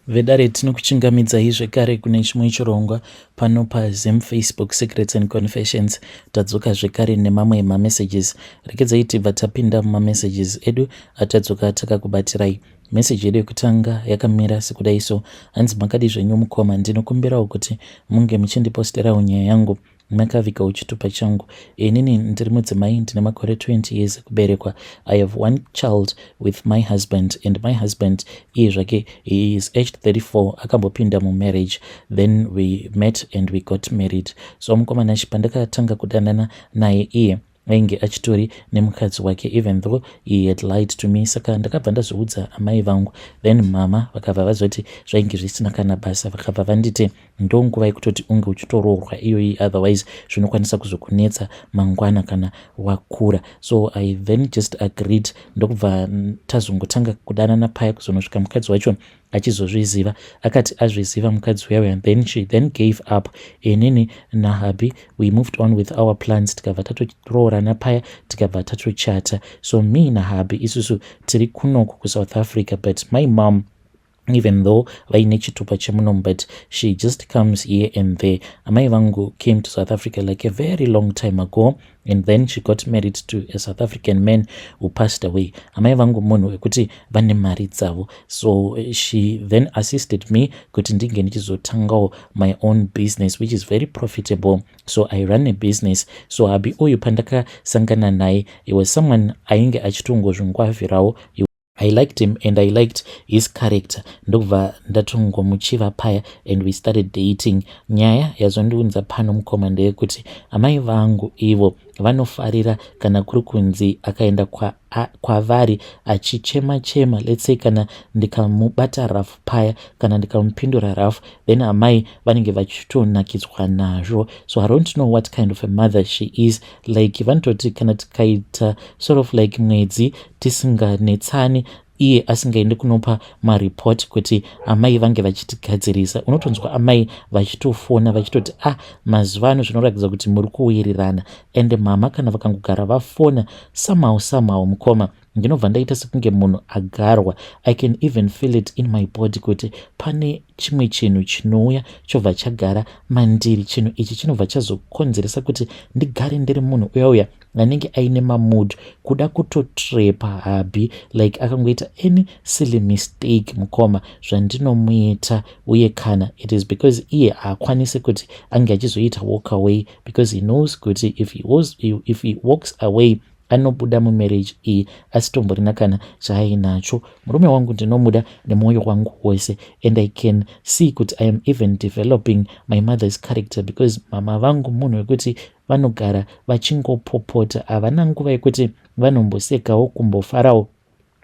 Vedare, tinokuchingamidzai zvekare kune chimwe chirongwa pano paZim Facebook Secrets and Confessions. Tadzoka zvekare nemamwe mamessages. Rekedzai tibva tapinda mumamessages edu atadzoka takakubatirai. Meseji yedu yekutanga yakamira sekudai so: hanzi, "Makadi zvenyu mukoma? Ndinokumbirawo kuti munge muchindiposterawo nyaya yangu makavigawo chitupa changu. Inini ndiri mudzimai, ndine makore 20 years ekuberekwa. I have one child with my husband, and my husband iye zvake, he is aged 34. Akambopinda mumarriage, then we met and we got married. So mukomanachi, pandakatanga kudanana naye, iye ainge achitori nemukadzi wake, even though he had lied to me. Saka ndakabva ndazoudza amai vangu, then mama vakabva vazoti zvainge zvisina kana basa. Vakabva vanditi ndonguva yekutoti unge uchitoroorwa iyoyi, otherwise zvinokwanisa kuzokunetsa mangwana kana wakura. So I then just agreed, ndokubva tazongotanga kudanana paya kuzonosvika mukadzi wacho achizozviziva. Akati azviziva mukadzi uya, then she then gave up. Inini nahubby, we moved on with our plans, tikabva tatoroorana paya, tikabva tatochata. So me nahubby isusu tiri kunoku kuSouth Africa, but my mom, even though vaine chitupa chemunomu, but she just comes here and there. Amai vangu came to South Africa like a very long time ago, and then she got married to a South African man who passed away. Amai vangu munhu wekuti vane mari dzavo, so she then assisted me kuti ndinge ndichizotangawo my own business, which is very profitable. So I run a business. So hubby uyu, pandakasangana naye, he was someone ainge achitongozvingwavhirawo. I liked him and I liked his character, ndokubva ndatongomuchiva paya, and we started dating. Nyaya yazondiunza pano, mukoma, ndeyekuti amai vangu ivo vanofarira kana kuri kunzi akaenda kwavari achichema chema. Let's say kana ndikamubata rough paya, kana ndikamupindura rough, then amai vanenge vachitonakidzwa nazvo. So I don't know what kind of a mother she is. Like, vanototi kana tikaita sort of like mwedzi tisinganetsani, iye asingaendi kunopa maripoti kuti amai vange vachitigadzirisa, unotonzwa amai vachitofona vachitoti, "Ah, mazuva ano zvinoratidza kuti muri kuwirirana." Ende mama kana vakangogara vafona, somehow somehow, mukoma, ndinobva ndaita sekunge munhu agarwa. I can even feel it in my body kuti pane chimwe chinhu chinouya chobva chagara mandiri. Chinhu ichi chinobva chazokonzeresa kuti ndigare ndiri munhu uya uya anenge aine mamood, kuda kutotrepa hubby. Like, akangoita any silly mistake, mukoma, zvandinomuita, uye kana it is because iye haakwanisi kuti ange achizoita walk away, because he knows kuti if he walks away, anobuda mumarriage iyi asitomborina kana chaainacho. Murume wangu ndinomuda nemwoyo wangu wose, and I can see kuti I am even developing my mother's character, because mama vangu munhu wekuti vanogara vachingopopota. Havana nguva yekuti vanombosekawo, kumbofarawo,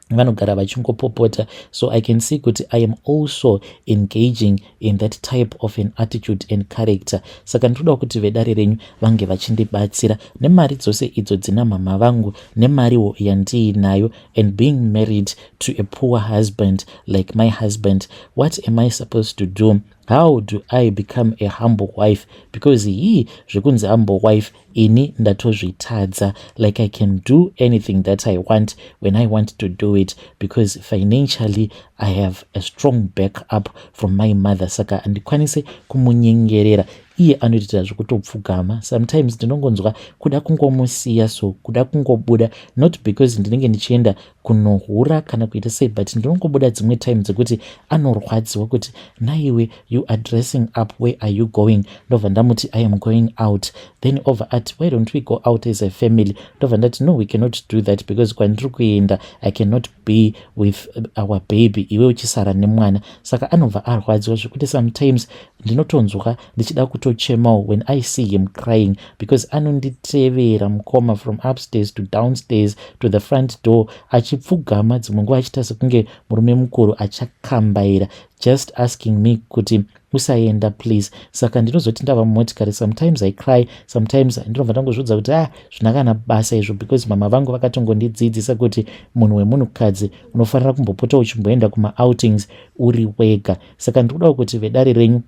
vanogara vachingopopota. So I can see kuti I am also engaging in that type of an attitude and character. Saka ndinoda kuti vedare renyu vange vachindibatsira nemari dzose idzo dzina mama vangu, nemariwo yandiinayo, and being married to a poor husband like my husband, what am I supposed to do? How do I become a humble wife? Because hii zvekunzi humble wife, ini ndatozvitadza. Like, I can do anything that I want when I want to do it, because financially I have a strong backup from my mother. Saka handikwanisi kumunyengerera. Iye anotoita zvekutopfugama. Sometimes ndinongonzwa kuda kungomusiya, so kuda kungobuda, not because ndinenge ndichienda kunohura kana kuita sei, but ndinongobuda dzimwe time dzekuti anorwadziwa kuti, "Naiwe, you are dressing up, where are you going?" Ndobva ndamuti, "I am going out." Then obva ati, "Why don't we go out as a family?" Ndobva ndati, "No, we cannot do that, because kwandiri kuenda I cannot be with our baby, iwe uchisara nemwana." Saka anobva arwadziwa zvekuti sometimes ndinotonzwa ndichida kutochemawo when I see him crying, because anonditevera, mukoma, from upstairs to downstairs to the front door, achipfugama, dzimwe nguva achiita sekunge murume mukuru achakambaira, just asking me kuti, "Usaenda, please." Saka ndinozoti ndava mumotikari, sometimes I cry, sometimes ndinobva ndangozviudza kuti, "Ah, zvina kana basa izvo," because mama vangu vakatongondidzidzisa kuti munhu wemunhukadzi unofanira kumbopota uchimboenda kumaoutings uri wega. Saka ndikudawo kuti vedare renyu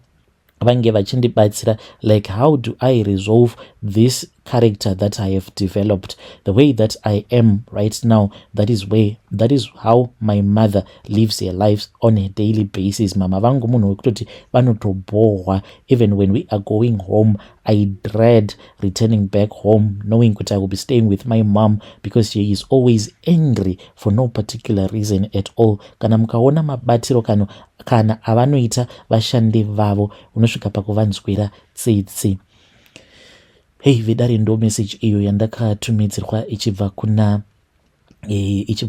vange vachindibatsira. Like, how do I resolve this? Character that I have developed. The way that I am right now, that is way that is how my mother lives her life on a daily basis. Mama vangu munhu wekutoti vanotobhohwa. Even when we are going home, I dread returning back home knowing kuti I will be staying with my mom, because she is always angry for no particular reason at all. Kana mukaona mabatiro kana avanoita vashandi vavo, unosvika pakuvanzwira tsitsi. Hei vedare, ndo message iyo yandakatumidzirwa ichibva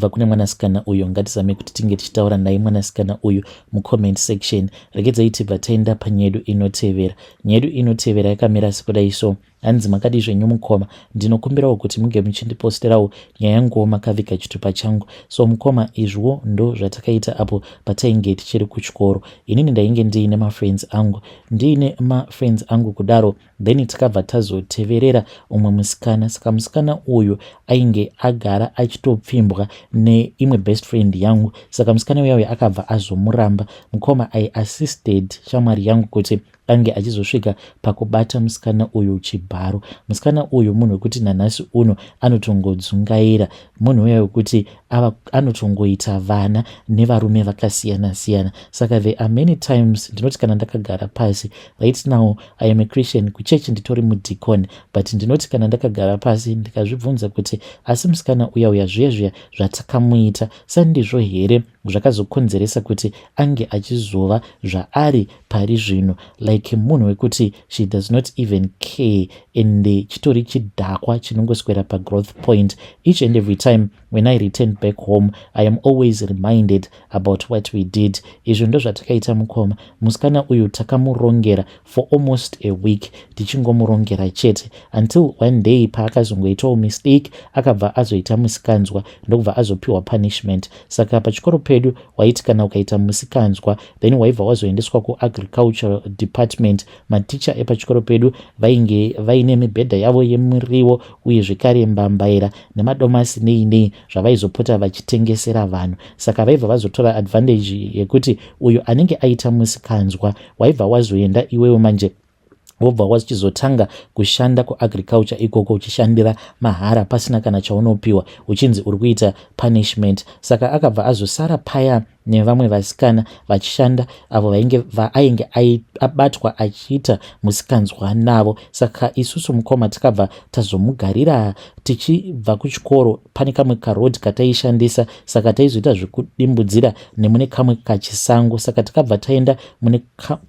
kune mwanasikana uyu. Ngatizame kuti tinge tichitaura naye mwanasikana uyu mucomment section. Regedzai tibva taenda panyedu inotevera. Nyedu inotevera yakamira sekudai so. Hanzi, "Makadi zvenyu mukoma? Ndinokumbirawo kuti munge muchindiposterawo nyaya yanguwo makaviga chitupa changu. So mukoma, izviwo ndo zvatakaita apo patainge tichiri kuchikoro. Inini ndainge ndiine mafriends angu, ndiine mafriends angu kudaro, then takabva tazoteverera umwe musikana. Saka musikana uyu ainge agara achitopfimbwa neimwe best friend yangu. Saka musikana uya uyu akabva azomuramba. Mukoma, I assisted shamwari yangu kuti ange achizosvika pakubata musikana uyu chibharo. Musikana uyu munhu wekuti nanhasi uno anotongodzungaira, munhu uya wekuti anotongoita vana nevarume vakasiyana-siyana. Saka there are many times ndinoti kana ndakagara pasi, right now I am a Christian, kuchechi nditori mudhikoni, but ndinoti kana ndakagara pasi ndikazvibvunza kuti asi musikana uya uya, zviya zviya zvatakamuita, sandizvo here zvakazokonzeresa kuti ange achizova zvaari pari zvino? Like munhu wekuti she does not even care and chitori chidhakwa chinongoswera pagrowth point. Each and every time when I return back home, I am always reminded about what we did. Izvo ndo zvatakaita mukoma. Musikana uyu takamurongera for almost a week, tichingomurongera chete, until one day paakazongoitawo mistake, akabva azoita musikanzwa, ndokubva azopiwa punishment. Saka pachikoro pedu waiti kana ukaita musikanzwa, then waibva wazoendeswa kuagricultural department. Maticha epachikoro pedu vainge vaine mibhedha yavo yemuriwo, uye zvekare mbambaira nemadomasi, nei nei, zvavaizopota vachitengesera vanhu. Saka vaibva vazotora advantage yekuti uyo anenge aita musikanzwa, waibva wazoenda iwewe manje, wobva wachizotanga kushanda kuagriculture ikoko, uchishandira mahara pasina kana chaunopiwa, uchinzi uri kuita punishment. Saka akabva azosara paya nevamwe vasikana vachishanda, avo vainge vaainge abatwa achiita musikanzwa navo. Saka isusu mukoma takabva tazomugarira. Tichibva kuchikoro, pane kamwe karodhi kataishandisa, saka taizoita zvekudimbudzira nemune kamwe kachisango. Saka takabva taenda mune,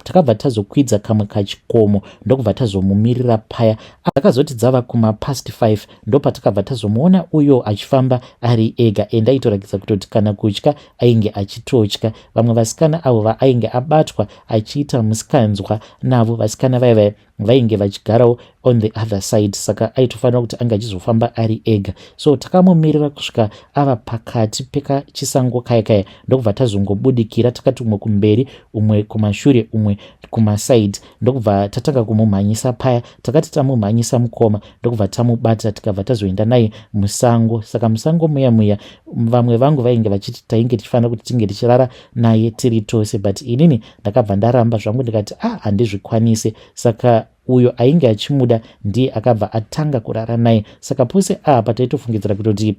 takabva tazokwidza kamwe kachikomo, ndokubva tazomumirira paya. Akazoti dzava kumapast 5 ndopatakabva tazomuona uyo achifamba ari ega, ende aitoratidza kutoti kana kutya ainge achitotya. Vamwe vasikana avo vaainge abatwa achiita musikanzwa navo, vasikana vaya vaya vainge vachigarawo on the other side, saka aitofanira kuti ange achizofamba ari ega. So takamumirira kusvika ava pakati pekachisango kaya kaya, ndokubva tazongobudikira. Takati umwe kumberi, umwe kumashure, umwe kumasaidi, ndokubva tatanga kumumhanyisa paya. Takati tamumhanyisa mukoma, ndokubva tamubata, tikabva tazoenda naye musango. Saka musango muya muya, vamwe vangu vainge vachiti tainge tichifanira kuti tinge tichirara naye tiri tose, but inini ndakabva ndaramba zvangu, ndikati, "Ah, handizvikwanise." Saka uyo ainge achimuda ndiye akabva atanga kurara naye. Saka pose apa taitofungidzira kutoti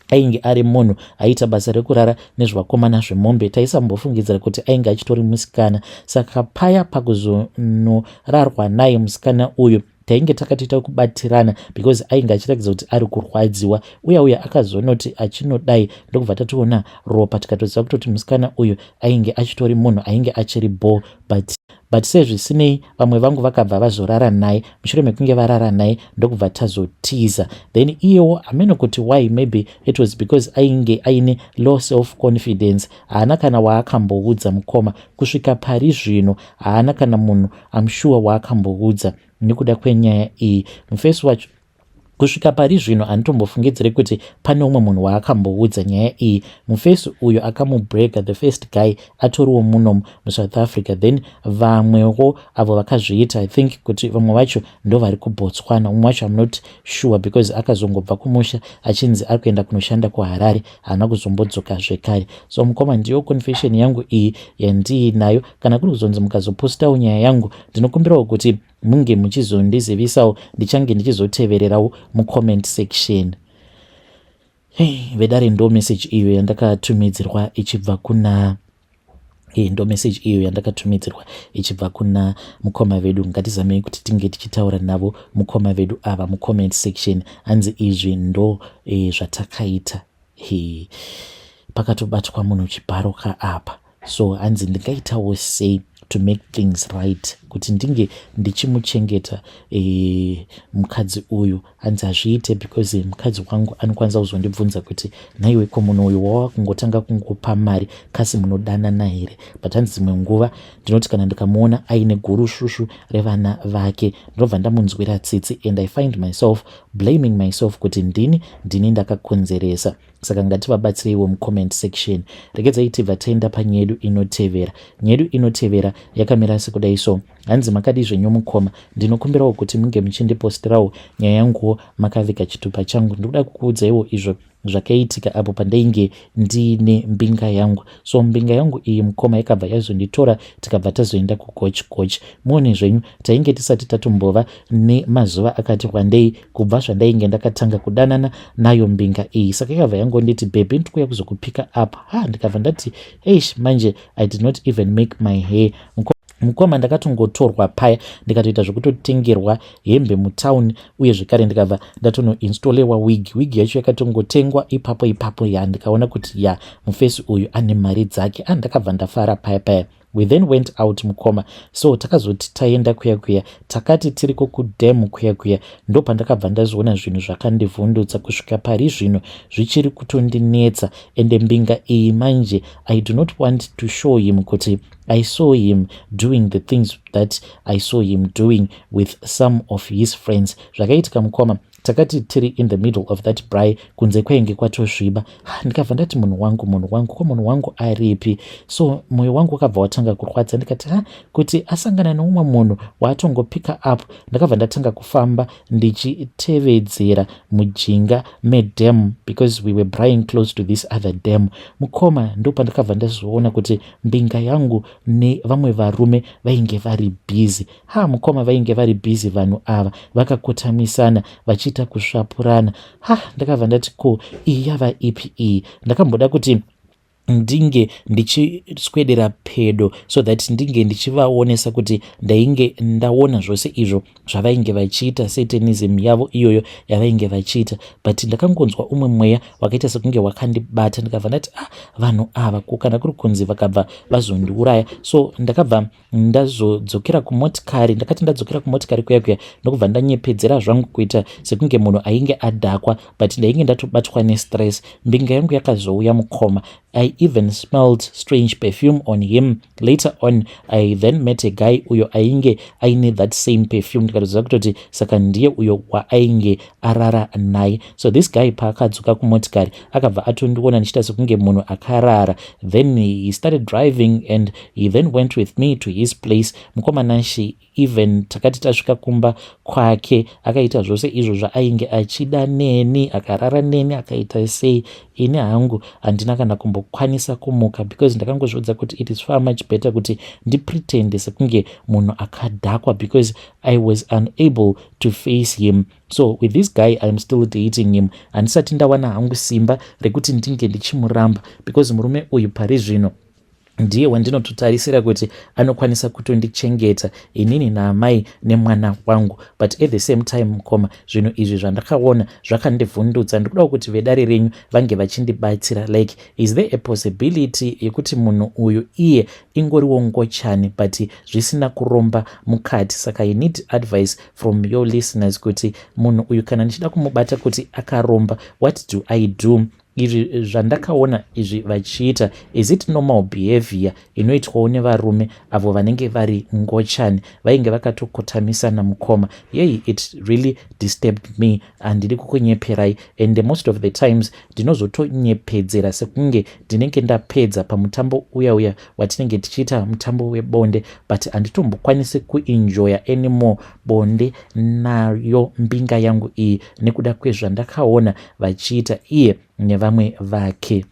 ainge ari munhu aiita basa rekurara nezvakomana zvemombe, taisambofungidzira kuti ainge achitori musikana. Saka paya pakuzonorarwa naye musikana uyu, tainge takatoita kubatirana because ainge achiratidza kuti ari kurwadziwa. Uya uya akazonoti achinodai, ndokubva tatoona ropa, tikatoziva kutoti musikana uyu ainge achitori munhu ainge achiri bho. But sezvisinei, vamwe vangu vakabva vazorara naye. Mushure mekunge varara naye, ndokubva tazotiza. Then iyewo hameno kuti why, maybe it was because ainge aine low self confidence, haana kana waakamboudza mukoma. Kusvika pari zvino haana kana munhu, am sure, waakamboudza nekuda kwenyaya iyi. Mufesi wacho kusvika pari zvino handitombofungidziri kuti pane umwe munhu waakamboudza nyaya iyi. Mufesi uyo akamubreaka, the first guy, atoriwo muno muSouth Africa. Then vamwewo avo vakazviita, I think kuti vamwe vacho ndo vari kuBotswana. Umwe wacho am not sure because akazongobva kumusha achinzi ari kuenda kunoshanda kuHarare, haana kuzombodzoka zvekare. So mukoma, ndiyo confession yangu iyi yandiinayo. Kana kuri kuzonzi mukazopostawo nyaya yangu, ndinokumbirawo kuti Munge muchizondizivisawo, ndichange ndichizotevererawo mucomment section. Hey, vedare, ndo message iyo yandakatumidzirwa ichibva kuna ndo message iyo yandakatumidzirwa ichibva kuna mukoma vedu. Ngatizamei kuti tinge tichitaura navo mukoma vedu ava mucomment section. Hanzi izvi ndo zvatakaita. Pakatobatwa munhu chibharoka apa. So hanzi ndingaitawo sei to make things right, kuti ndinge ndichimuchengeta mukadzi uyu? Hanzi hazviite because mukadzi wangu anokwanisa kuzondibvunza kuti, "Naiwe, ko munhu uyu wava kungotanga kungopa mari, kasi munodanana here?" But hanzi dzimwe nguva ndinoti kana ndikamuona aine gurusvusvu revana vake, ndinobva ndamunzwira tsitsi and I find myself blaming myself kuti ndini ndakakonzeresa. Saka ngativabatsireiwo mucomment section. Regedzai tibva taenda panyaya yedu inotevera. Nyaya yedu inotevera yakamira sekudai. So hanzi, "Makadi zvenyu mukoma? Ndinokumbirawo kuti munge muchindipostirawo nyaya yanguwo makaviga chitupa changu. Ndikuda kukuudzaiwo izvo zvakaitika apo pandainge ndiine mbinga yangu. So mbinga yangu iyi, mukoma, yakabva yazonditora, tikabva tazoenda kugoch goch. Muone zvenyu, tainge tisati tatombova nemazuva akati wandei kubva zvandainge ndakatanga kudanana nayo mbinga iyi. Saka ikabva yangonditi, 'Baby, ndikuuya kuzokupika up.' Ha, ndikabva ndati, 'Eish.' Manje I did not even make my hair, mukoma. Ndakatongotorwa paya, ndikatoita zvekutotengerwa hembe mutauni, uye zvekare ndikabva ndatonoinstallwa wig. Wig yacho yakatongotengwa ipapo ipapo. Ya, ndikaona kuti ya, mufesi uyu ane mari dzake. A, ndakabva ndafara paya paya. We then went out, mukoma. So takazoti taenda kuya kuya, takati tiriko kudam kuya kuya, ndo pandakabva ndazoona zvinhu zvakandivhundutsa. Kusvika pari zvino zvichiri kutondinetsa. Ende mbinga iyi manje, I do not want to show him kuti I saw him doing the things that I saw him doing with some of his friends. Zvakaitika, mukoma, takati tiri in the middle of that braai, kunze kwainge kwatosviba. Ndikabva ndati, 'Munhu wangu, munhu wangu, ko munhu wangu aripi?' So mwoyo wangu wakabva watanga kurwadza. Ndikati, 'Ha, kuti asangana neumwe munhu waatongopika up.' Ndakabva ndatanga kufamba ndichitevedzera mujinga medam, because we were braaiing close to this other dam. Mukoma, ndo pandakabva ndazoona kuti mbinga yangu nevamwe varume vainge vari busy. Ha, mukoma, vainge vari busy vanhu ava, vakakotamisana vachiita kusvapurana. Ha, ndakabva ndati, 'Ko iyi yava ipi iyi?' Ndakamboda kuti ndinge ndichiswedera pedo so that ndinge ndichivaonesa kuti ndainge ndaona zvose izvo zvavainge vachiita, satanism yavo iyoyo yavainge vachiita. But ndakangonzwa umwe mweya wakaita sekunge wakandibata. Ndikabva ndati, 'Ah, vanhu ava, ko kana kuri kunzi vakabva vazondiuraya?' So ndakabva ndazodzokera kumotikari. Ndakati ndadzokera kumotikari kuya kuya, ndokubva ndanyepedzera zvangu kuita sekunge munhu ainge adhakwa, but ndainge ndatobatwa nestress. Mbinga yangu yakazouya, mukoma. I even smelled strange perfume on him. Later on I then met a guy uyo ainge aine that same perfume. Ndikatoziva kutoti saka ndiye uyo waainge arara naye. So this guy paakadzoka kumotikari, akabva atondiona ndichiita sekunge munhu akarara. Then he started driving and he then went with me to his place. Mukoma Nashi, even takati tasvika kumba kwake, akaita zvose izvo zvaainge achida neni, akarara neni, akaita sei. Ini hangu handina kana kumbokwanisa kumuka, because ndakangozviudza kuti it is far much better kuti ndipretende sekunge munhu akadhakwa, because I was unable to face him. So with this guy, I am still dating him. Handisati ndawana hangu simba rekuti ndinge ndichimuramba, because murume uyu pari zvino ndiye wandinototarisira kuti anokwanisa kutondichengeta inini naamai nemwana wangu. But at the same time, mukoma, zvinhu izvi zvandakaona zvakandivhundutsa. Ndikudawo kuti vedare renyu vange vachindibatsira. Like, is there a possibility yekuti munhu uyu iye ingoriwo ngochani, but zvisina kuromba mukati? Saka I need advice from your listeners kuti munhu uyu, kana ndichida kumubata kuti akaromba, what do I do? Izvi zvandakaona izvi vachiita, is it normal behavior inoitwawo nevarume avo vanenge vari ngochani? Vainge vakatokotamisana, mukoma. Yei, it really disturbed me, handidi kukunyeperai. And most of the times ndinozotonyepedzera sekunge ndinenge ndapedza pamutambo uya uya watinenge tichiita, mutambo webonde, but handitombokwanisi kuenjoya anymore bonde nayo mbinga yangu iyi, nekuda kwezvandakaona vachiita iye nevamwe vake.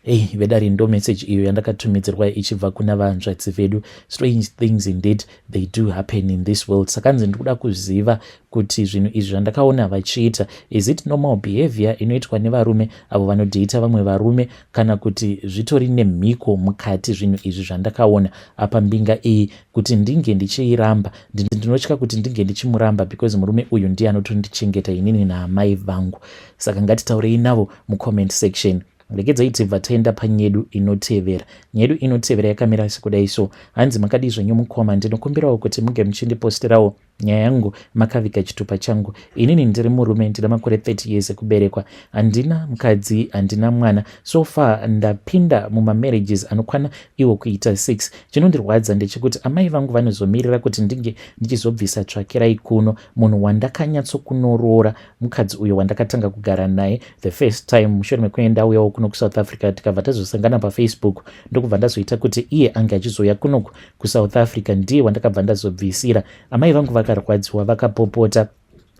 Hey, vedare, ndo message iyo yandakatumidzirwa ichibva kuna vanzvadzi vedu. Strange things indeed, they do happen in this world. Saka nzi ndikuda kuziva kuti zvinhu izvi zvandakaona vachiita, is it normal behavior inoitwa nevarume avo vanodheita vamwe varume, kana kuti zvitori nemhiko mukati zvinhu izvi zvandakaona apa? Mbinga iyi, kuti ndinge ndichiiramba, ndinotya kuti ndinge ndichimuramba because murume uyu ndiye anotondichengeta inini naamai vangu. Saka ngatitaurei navo mucomment section. Regedzai tibva taenda panyedu inotevera. Nyedu inotevera yakamira sekudai so. Hanzi, "Makadii zvenyu mukoma? Ndinokumbirawo kuti munge muchindiposterawo nyaya yangu makaviga chitupa changu. Inini ndiri murume, ndina makore 30 years ekuberekwa. Handina mukadzi, handina mwana. So far ndapinda mumamarriages anokwana iwo kuita 6. Chinondirwadza ndechekuti amai vangu vanozomirira kuti ndinge ndichizobvisa tsvakirai kuno munhu wandakanyatsokunoroora, mukadzi uyo wandakatanga kugara naye the first time mushure mekunge ndauyawo kuno kuSouth Africa. Tikabva tazosangana paFacebook, ndokubva ndazoita kuti iye ange achizouya kunoku kuSouth Africa. Ndiye wandakabva ndazobvisira. Amai vangu vakarwadziwa, vakapopota,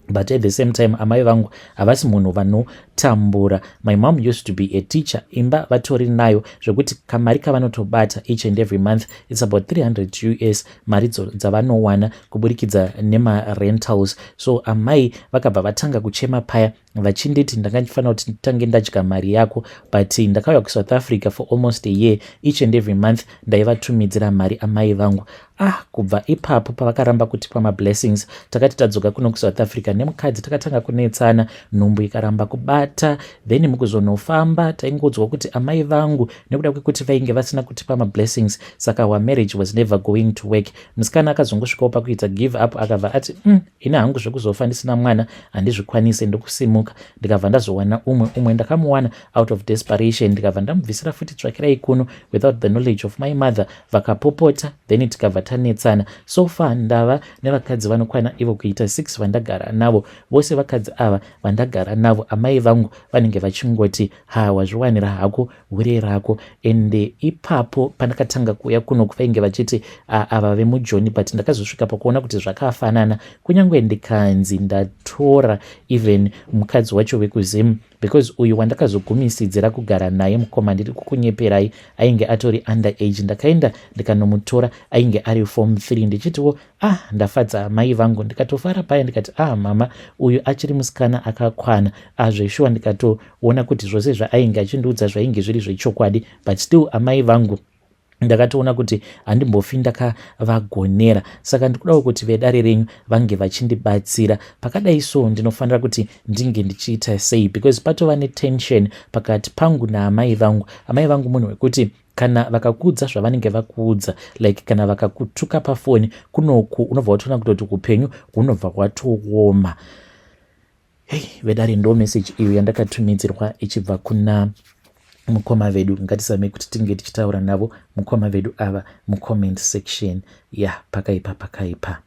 but at the same time amai vangu havasi munhu vanotambura. My mom used to be a teacher. Imba vatori nayo, zvekuti kamari kavanotobata each and every month, it's about 300 US, mari dzavanowana kuburikidza nemarentals. So amai vakabva vatanga kuchema paya vachinditi ndanga ndifanira kuti nditange ndadya mari yako, but ndakauya kuSouth Africa for almost a year. Each and every month ndaivatumidzira mari amai vangu. Ah, kubva ipapo pavakaramba kutipa mablessings, takati tadzoka kuno kuSouth Africa nemukadzi, takatanga kunetsana, nhumbu ikaramba kubata. Then mukuzonofamba taingodzwa kuti amai vangu, nekuda kwekuti vainge vasina kutipa mablessings, saka our marriage was never going to work. Musikana akazongosvikawo pakuita give up, akabva ati, ini hangu zvekuzofa ndisina mwana handizvikwanise." Ndokusimuka, ndikabva ndazowana umwe. Umwe ndakamuwana out of desperation, ndikabva ndamubvisira futi tsvakirai kuno without the knowledge of my mother. Vakapopota, then tikabva tanetsana. So far ndava nevakadzi vanokwana ivo kuita 6 vandagara navo. Vose vakadzi ava vandagara navo, amai vangu vanenge vachingoti, 'Ha, wazviwanira hako hure rako.' Ende ipapo pandakatanga kuuya kuno, vainge vachiti ava vemujoni, but ndakazosvika pakuona kuti zvakafanana, kunyange ndikanzi ndatora even mukadzi wacho wekuZim, because uyu wandakazogumisidzira kugara naye, mukoma, ndiri kukunyeperai, ainge atori under age. Ndakaenda ndikanomutora ainge ari form 3, ndichitiwo, 'Ah, ndafadza mai vangu.' Ndikatofara paya, ndikati, 'Ah, mama, uyu achiri musikana akakwana azveshuwa.' Ndikatoona kuti zvose zvaainge achindiudza zvainge zviri zvechokwadi, but still amai vangu ndakatoona kuti handimbofi ndakavagonera. Saka ndikudawo kuti vedare renyu vange vachindibatsira pakadai. So ndinofanira kuti ndinge ndichiita sei? Because patova netension pakati pangu naamai vangu. Amai vangu munhu wekuti kana vakakuudza zvavanenge vakuudza, like kana vakakutuka pafoni kunoku, unobva watoona kutoti upenyu hunobva hwatooma." Hei, vedare, ndo message iyo yandakatumidzirwa ichibva kuna mukoma vedu. Ngatisame kuti tinge tichitaura navo mukoma vedu ava mucomment section. Ya, pakaipa, pakaipa.